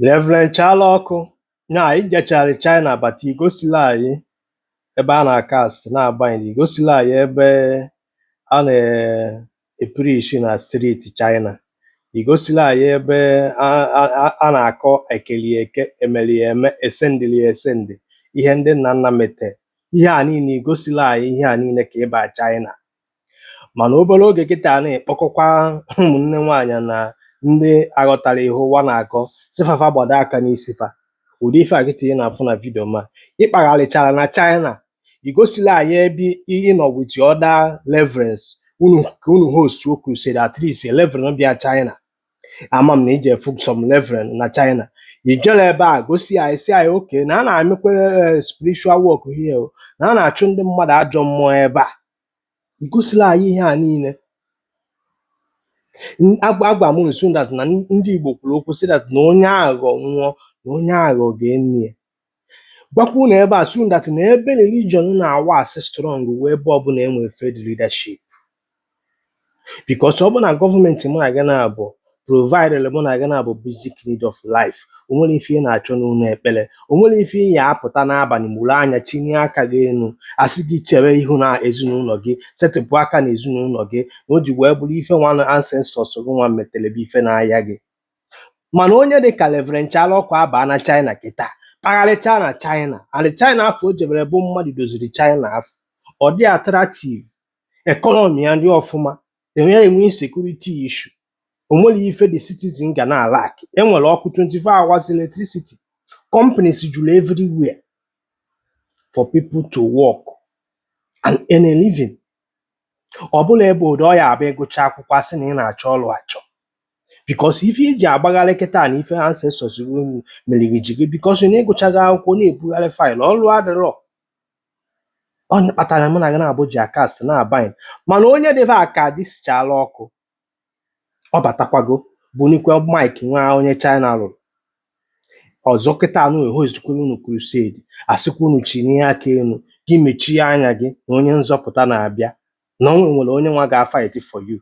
Reverend Chalọkụ, nya ijechara China bata, igosila anyị ebe a na-acast na-abind, igosila anyị ebe a na-epreach na street China, igosila anyị ebe a na-akọ ekeli eke, emeli eme, esendili esendị, ihe ndị nna nna mete, ihe a niile igosila anyị, ihe a niile ka ịba China. Mana obere oge kịta na-ekpokọkwa ụmụnne nwaanyị na ndị aghọtara ihe ụwa na-akọ, si fafa gbado aka n'isi fa. Ụdị ife a kịta ị na-afụ na video ma ịkpagharịchara na China, igosila anyị ebe ị nọ with other reverends unu ka unu host crusade. At least a reverend bịa China, ama m na ije fụ some reverend na China, ijere ebe a gosi anyị, si anyị oke na a na-amịkwa spiritual work here o, na a na-achụ ndị mmadụ ajọ mmụọ ebe a. Igosila anyị ihe a niile. Agwa m nso that na ndị Igbo kwuru okwu si that na onye aghụghọ nwụọ, na onye aghụghọ ga-eni ya. Gwakwa unu ebe a so that na ebe religion na-awa asị strong wee ebe ọbụla enwe failed leadership, because ọ bụ na gọọmenti mụ na gị na-abụ provide mụ na gị na-abụ basic need of life, o nwere ife ị na-achọ n'ụlọ ekpere, o nwere ife ị ya apụta n'abalị mụrụ anya chinye aka gị elu, asị gị chere ihu na ezinụlọ gị, setịpụ aka na ezinụlọ gị, na o ji wee bụrụ ife nwa ancestors gị nwa metere bụ ife na-aya gị. Mana onye dị ka Reverend Chalọkụ abaa na China kịta, kpagharịcha na China, and China afọ o jebere bụ mmadụ doziri China afọ, ọ dị attractive, economy ya dị ọfụma, enweghị enwe insecurity issue, o nwere ife the citizen ga na-alack, enwere ọkụ 24 hours electricity, companies juru everywhere for people to work and earn a living. Ọ bụla ebe ụdị ọ ya abụ ịgụcha akwụkwọ, asị na ị na-achọ ọrụ achọ, because ife iji agbagharị kịta na ife ancestors unu mere gị ji gị, because na ịgụchaghị akwụkwọ na-ebugharị file, ọrụ adịrọ. Ọ kpatara mụ na gị na-abụ ji acast na-abind. Mana onye dịva aka dịsichala ọkụ, ọ batakwago bunikwe mic nwa onye China rụrụ ọzọ kịta anụ ehozikwa unu crusade, asịkwa unu chinie aka elu gị, mechie anya gị, na onye nzọpụta na-abịa, na o nwere onye nwa ga-fight for you.